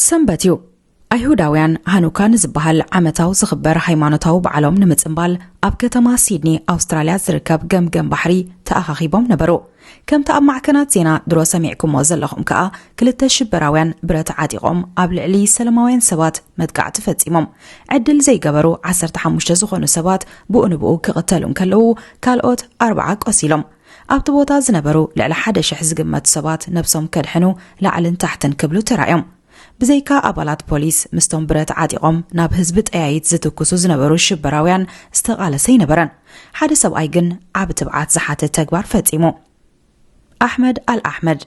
ሰንበት እዩ። ኣይሁዳውያን ሃኑካ ንዝበሃል ዓመታዊ ዝኽበር ሃይማኖታዊ በዓሎም ንምጽንባል ኣብ ከተማ ሲድኒ ኣውስትራልያ ዝርከብ ገምገም ባሕሪ ተኣኻኺቦም ነበሩ። ከምቲ ኣብ ማዕከናት ዜና ድሮ ሰሚዕኩሞ ዘለኹም ከኣ፣ ክልተ ሽበራውያን ብረት ዓጢቖም ኣብ ልዕሊ ሰለማውያን ሰባት መጥቃዕቲ ፈጺሞም። ዕድል ዘይገበሩ ዓሰርተ ሓሙሽተ ዝኾኑ ሰባት ብኡ ንብኡ ክቕተሉ እንከለዉ፣ ካልኦት ኣርብዓ ቆሲሎም። ኣብቲ ቦታ ዝነበሩ ልዕሊ ሓደ ሽሕ ዝግመቱ ሰባት ነብሶም ከድሕኑ ላዕልን ታሕትን ክብሉ ተራእዮም። ብዘይካ ኣባላት ፖሊስ፣ ምስቶም ብረት ዓጢቖም ናብ ህዝቢ ጠያይት ዝትኩሱ ዝነበሩ ሽበራውያን ዝተቓለሰ ኣይነበረን። ሓደ ሰብኣይ ግን ዓቢ ትብዓት ዝሓትት ተግባር ፈጺሙ። ኣሕመድ ኣል ኣሕመድ፣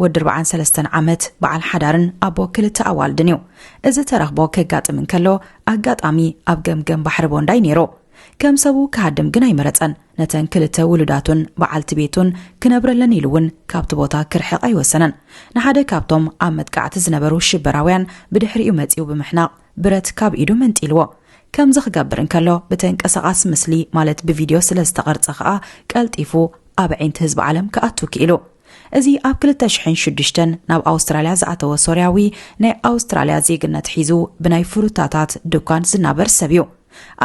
ወዲ ኣርባዓን ሰለስተን ዓመት፣ በዓል ሓዳርን ኣቦ ክልተ ኣዋልድን እዩ። እዚ ተረኽቦ ከጋጥም እንከሎ፣ ኣጋጣሚ ኣብ ገምገም ባሕሪ ቦንዳይ ነይሩ። ከም ሰቡ ክሃድም ግን ኣይመረጸን። ነተን ክልተ ውሉዳቱን በዓልቲ ቤቱን ክነብረለን ኢሉ እውን ካብቲ ቦታ ክርሕቕ ኣይወሰነን። ንሓደ ካብቶም ኣብ መጥቃዕቲ ዝነበሩ ሽበራውያን ብድሕሪኡ መጺኡ ብምሕናቕ ብረት ካብ ኢዱ መንጢልዎ። ከምዚ ክገብር እንከሎ ብተንቀሳቓሲ ምስሊ ማለት ብቪድዮ ስለ ዝተቐርጸ ከኣ ቀልጢፉ ኣብ ኣዒንቲ ህዝቢ ዓለም ክኣቱ ክኢሉ። እዚ ኣብ ክልተ ሽሕን ሽዱሽተን ናብ ኣውስትራልያ ዝኣተወ ሶርያዊ ናይ ኣውስትራልያ ዜግነት ሒዙ ብናይ ፍሩታታት ድኳን ዝናበር ሰብ እዩ።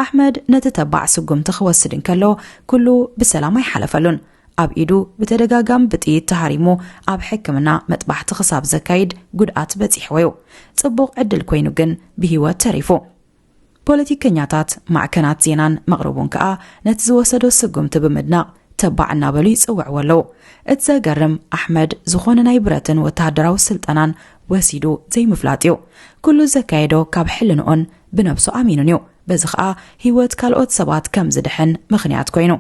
ኣሕመድ ነቲ ተባዕ ስጉምቲ ክወስድ እንከሎ ኩሉ ብሰላም ኣይሓለፈሉን። ኣብ ኢዱ ብተደጋጋሚ ብጥይት ተሃሪሙ ኣብ ሕክምና መጥባሕቲ ክሳብ ዘካይድ ጉድኣት በጺሕዎ እዩ። ጽቡቕ ዕድል ኮይኑ ግን ብህይወት ተሪፉ። ፖለቲከኛታት፣ ማዕከናት ዜናን መቕርቡን ከኣ ነቲ ዝወሰዶ ስጉምቲ ብምድናቕ ተባዕ እናበሉ ይጽውዕዎ ኣለዉ። እቲ ዘገርም ኣሕመድ ዝኾነ ናይ ብረትን ወተሃደራዊ ስልጠናን ወሲዱ ዘይምፍላጥ እዩ። ኩሉ ዘካየዶ ካብ ሕልንኦን ብነብሱ ኣሚኑን እዩ። በዚ ኸኣ ህይወት ካልኦት ሰባት ከም ዝድሕን ምኽንያት ኮይኑ።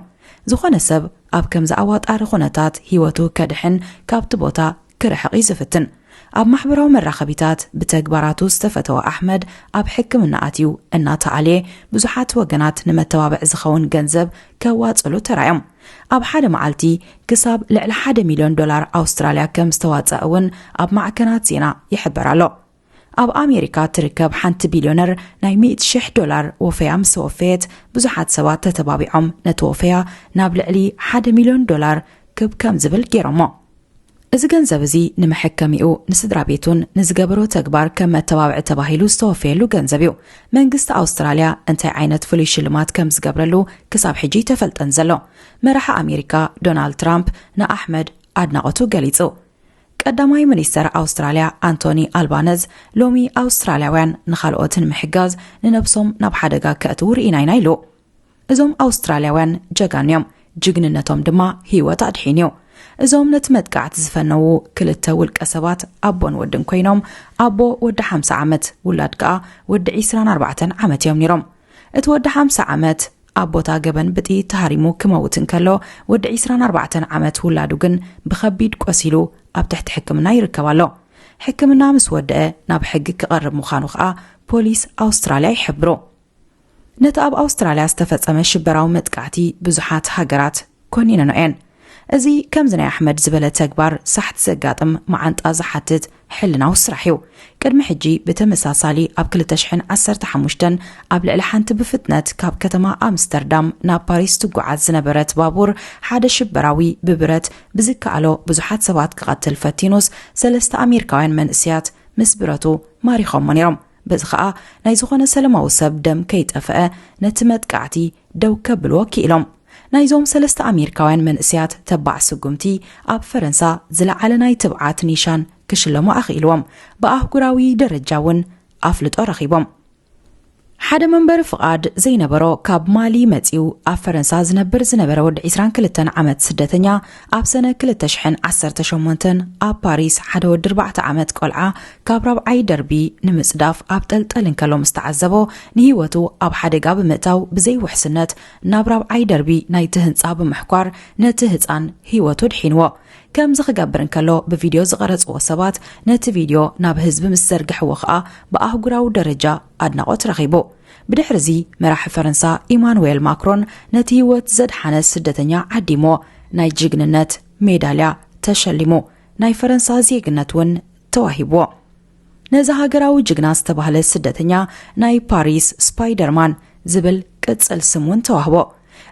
ዝኾነ ሰብ ኣብ ከምዚ ኣዋጣሪ ኩነታት ህይወቱ ከድሕን ካብቲ ቦታ ክርሕቕ እዩ ዝፍትን። ኣብ ማሕበራዊ መራኸቢታት ብተግባራቱ ዝተፈተወ ኣሕመድ ኣብ ሕክምና ኣትዩ እናተኣልየ ብዙሓት ወገናት ንመተባብዒ ዝኸውን ገንዘብ ከዋጽሉ ተራዮም። ኣብ ሓደ መዓልቲ ክሳብ ልዕሊ ሓደ ሚልዮን ዶላር ኣውስትራልያ ከም ዝተዋጽኣ እውን ኣብ ማዕከናት ዜና ይሕበር ኣሎ። ኣብ ኣሜሪካ ትርከብ ሓንቲ ቢልዮነር ናይ ሚእቲ ሽሕ ዶላር ወፈያ ምስ ተወፈየት፣ ብዙሓት ሰባት ተተባቢዖም ነቲ ወፈያ ናብ ልዕሊ ሓደ ሚልዮን ዶላር ክብ ከም ዝብል ገይሮሞ። እዚ ገንዘብ እዚ ንመሐከሚኡ፣ ንስድራ ቤቱን ንዝገበሮ ተግባር ከም መተባብዒ ተባሂሉ ዝተወፈየሉ ገንዘብ እዩ። መንግስቲ ኣውስትራልያ እንታይ ዓይነት ፍሉይ ሽልማት ከም ዝገብረሉ ክሳብ ሕጂ ኣይተፈልጠን ዘሎ። መራሒ ኣሜሪካ ዶናልድ ትራምፕ ንኣሕመድ ኣድናቖቱ ገሊጹ። ቀዳማይ ሚኒስተር ኣውስትራልያ ኣንቶኒ ኣልባነዝ ሎሚ ኣውስትራልያውያን ንኻልኦት ንምሕጋዝ ንነብሶም ናብ ሓደጋ ከእትዉ ርኢና ኢና ኢሉ። እዞም ኣውስትራልያውያን ጀጋኑ እዮም፣ ጅግንነቶም ድማ ህይወት ኣድሒኑ እዩ። እዞም ነቲ መጥቃዕቲ ዝፈነዉ ክልተ ውልቀ ሰባት ኣቦን ወድን ኮይኖም፣ ኣቦ ወዲ ሓምሳ ዓመት፣ ውላድ ከኣ ወዲ ዒስራን ኣርባዕተን ዓመት እዮም ነይሮም። እቲ ወዲ ሓምሳ ዓመት ኣብ ቦታ ገበን ብጥይት ተሃሪሙ ክመውት እንከሎ፣ ወዲ ዒስራን ኣርባዕተን ዓመት ውላዱ ግን ብኸቢድ ቆሲሉ ኣብ ትሕቲ ሕክምና ይርከብ ኣሎ። ሕክምና ምስ ወደአ ናብ ሕጊ ክቐርብ ምዃኑ ከኣ ፖሊስ ኣውስትራልያ ይሕብሩ። ነቲ ኣብ ኣውስትራልያ ዝተፈጸመ ሽበራዊ መጥቃዕቲ ብዙሓት ሃገራት ኮኒነኖ እየን። እዚ ከምዚ ናይ ኣሕመድ ዝበለ ተግባር ሳሕቲ ዘጋጥም መዓንጣ ዝሓትት ሕልናዊ ስራሕ እዩ። ቅድሚ ሕጂ ብተመሳሳሊ ኣብ ክልተ ሽሕን ዓሰርተ ሓሙሽተን ኣብ ልዕሊ ሓንቲ ብፍጥነት ካብ ከተማ ኣምስተርዳም ናብ ፓሪስ ትጓዓዝ ዝነበረት ባቡር ሓደ ሽበራዊ ብብረት ብዝከኣሎ ብዙሓት ሰባት ክቐትል ፈቲኑስ ሰለስተ ኣሜሪካውያን መንእሰያት ምስ ብረቱ ማሪኾሞ ነይሮም። በዚ ኸኣ ናይ ዝኾነ ሰለማዊ ሰብ ደም ከይጠፍአ ነቲ መጥቃዕቲ ደው ከብልዎ ክኢሎም። ናይዞም ሰለስተ ኣሜሪካውያን መንእሰያት ተባዕ ስጉምቲ ኣብ ፈረንሳ ዝለዓለ ናይ ትብዓት ኒሻን ክሽለሙ ኣኽኢልዎም። ብኣህጉራዊ ደረጃ እውን ኣፍልጦ ረኺቦም። ሓደ መንበሪ ፍቓድ ዘይነበሮ ካብ ማሊ መጺኡ ኣብ ፈረንሳ ዝነብር ዝነበረ ወዲ ዒስራን ክልተን ዓመት ስደተኛ ኣብ ሰነ ክልተ ሽሕን ዓሰርተ ሸሞንተን ኣብ ፓሪስ ሓደ ወዲ ኣርባዕተ ዓመት ቆልዓ ካብ ራብዓይ ደርቢ ንምጽዳፍ ኣብ ጠልጠል እንከሎ ምስ ተዓዘቦ ንህይወቱ ኣብ ሓደጋ ብምእታው ብዘይውሕስነት ናብ ራብዓይ ደርቢ ናይቲ ህንጻ ብምሕኳር ነቲ ህጻን ህይወቱ ድሒንዎ። ከምዚ ክገብር እንከሎ ብቪድዮ ዝቐረጽዎ ሰባት ነቲ ቪድዮ ናብ ህዝቢ ምስ ዘርግሕዎ ኸኣ ብኣህጉራዊ ደረጃ ኣድናቖት ረኺቡ። ብድሕርዚ መራሒ ፈረንሳ ኢማኑዌል ማክሮን ነቲ ህይወት ዘድሓነ ስደተኛ ዓዲሞ ናይ ጅግንነት ሜዳልያ ተሸሊሙ ናይ ፈረንሳ ዜግነት እውን ተዋሂብዎ። ነዚ ሃገራዊ ጅግና ዝተባህለ ስደተኛ ናይ ፓሪስ ስፓይደርማን ዝብል ቅጽል ስም እውን ተዋህቦ።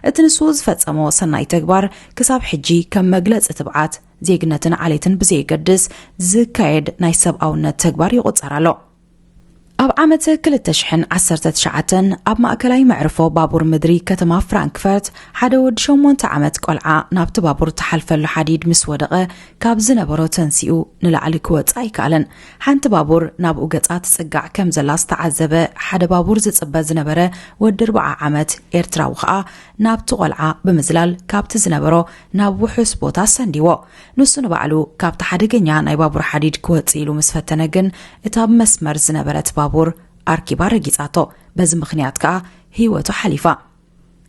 እቲ ንሱ ዝፈጸሞ ሰናይ ተግባር ክሳብ ሕጂ ከም መግለጺ ትብዓት፣ ዜግነትን ዓሌትን ብዘየገድስ ዝካየድ ናይ ሰብኣውነት ተግባር ይቑጸር ኣሎ። ኣብ ዓመት ክልተ ሽሕን ዓሰርተ ትሽዓተን ኣብ ማእከላይ መዕርፎ ባቡር ምድሪ ከተማ ፍራንክፈርት ሓደ ወዲ ሸሞንተ ዓመት ቆልዓ ናብቲ ባቡር ትሓልፈሉ ሓዲድ ምስ ወደቐ ካብ ዝነበሮ ተንሲኡ ንላዕሊ ክወጽእ ኣይከኣለን። ሓንቲ ባቡር ናብኡ ገጻ ትጽጋዕ ከም ዘላ ዝተዓዘበ ሓደ ባቡር ዝጽበ ዝነበረ ወዲ ኣርብዓ ዓመት ኤርትራዊ ከኣ ናብቲ ቆልዓ ብምዝላል ካብቲ ዝነበሮ ናብ ውሑስ ቦታ ሰንዲዎ። ንሱ ንባዕሉ ካብቲ ሓደገኛ ናይ ባቡር ሓዲድ ክወጽእ ኢሉ ምስ ፈተነ ግን እታ ኣብ መስመር ዝነበረት ባቡር ኣርኪባ ረጊጻቶ። በዚ ምኽንያት ከኣ ህይወቱ ሓሊፋ።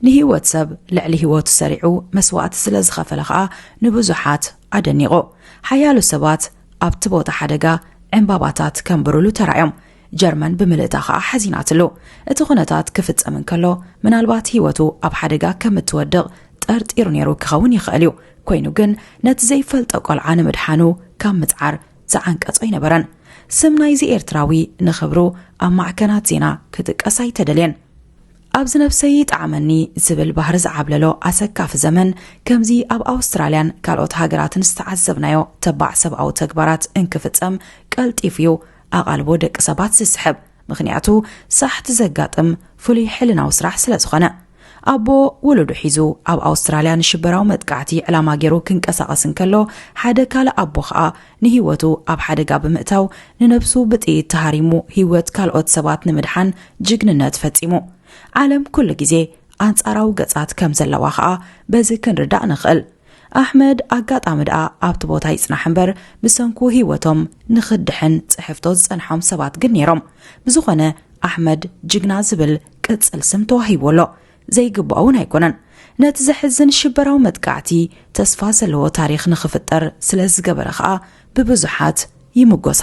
ንህይወት ሰብ ልዕሊ ህይወቱ ሰሪዑ መስዋእቲ ስለ ዝኸፈለ ከኣ ንብዙሓት ኣደኒቑ። ሓያሎ ሰባት ኣብቲ ቦታ ሓደጋ ዕምባባታት ከንብሩሉ ተራእዮም። ጀርመን ብምልእታ ከኣ ሓዚናትሉ። እቲ ኩነታት ክፍጸም እንከሎ ምናልባት ህይወቱ ኣብ ሓደጋ ከም እትወድቕ ጠርጢሩ ነይሩ ክኸውን ይኽእል እዩ። ኮይኑ ግን ነቲ ዘይፈልጦ ቆልዓ ንምድሓኑ ካብ ምጽዓር ዝዓንቀጾ ኣይነበረን። ስም ናይዚ ኤርትራዊ ንኽብሩ ኣብ ማዕከናት ዜና ክጥቀስ ኣይተደልየን። ኣብዚ ነብሰይ ይጥዓመኒ ዝብል ባህሪ ዝዓብለሎ ኣሰካፊ ዘመን ከምዚ ኣብ ኣውስትራልያን ካልኦት ሃገራትን ዝተዓዘብናዮ ተባዕ ሰብኣዊ ተግባራት እንክፍጸም ቀልጢፉ እዩ ኣቓልቦ ደቂ ሰባት ዝስሕብ። ምኽንያቱ ሳሕቲ ዘጋጥም ፍሉይ ሕልናዊ ስራሕ ስለ ዝኾነ። ኣቦ ውሉዱ ሒዙ ኣብ ኣውስትራልያ ንሽበራዊ መጥቃዕቲ ዕላማ ገይሩ ክንቀሳቐስ እንከሎ ሓደ ካልእ ኣቦ ኸኣ ንህይወቱ ኣብ ሓደጋ ብምእታው ንነብሱ ብጥይት ተሃሪሙ ህይወት ካልኦት ሰባት ንምድሓን ጅግንነት ፈጺሙ። ዓለም ኩሉ ግዜ ኣንጻራዊ ገጻት ከም ዘለዋ ኸኣ በዚ ክንርዳእ ንኽእል። ኣሕመድ ኣጋጣሚ ደኣ ኣብቲ ቦታ ይጽናሕ እምበር ብሰንኩ ህይወቶም ንኽድሕን ጽሕፍቶ ዝጸንሖም ሰባት ግን ነይሮም። ብዝኾነ ኣሕመድ ጅግና ዝብል ቅጽል ስም ተዋሂቡ ኣሎ። ዘይግባኦ እውን ኣይኮነን። ነቲ ዘሕዝን ሽበራዊ መጥቃዕቲ ተስፋ ዘለዎ ታሪኽ ንኽፍጠር ስለ ዝገበረ ኸኣ ብብዙሓት ይምጎስ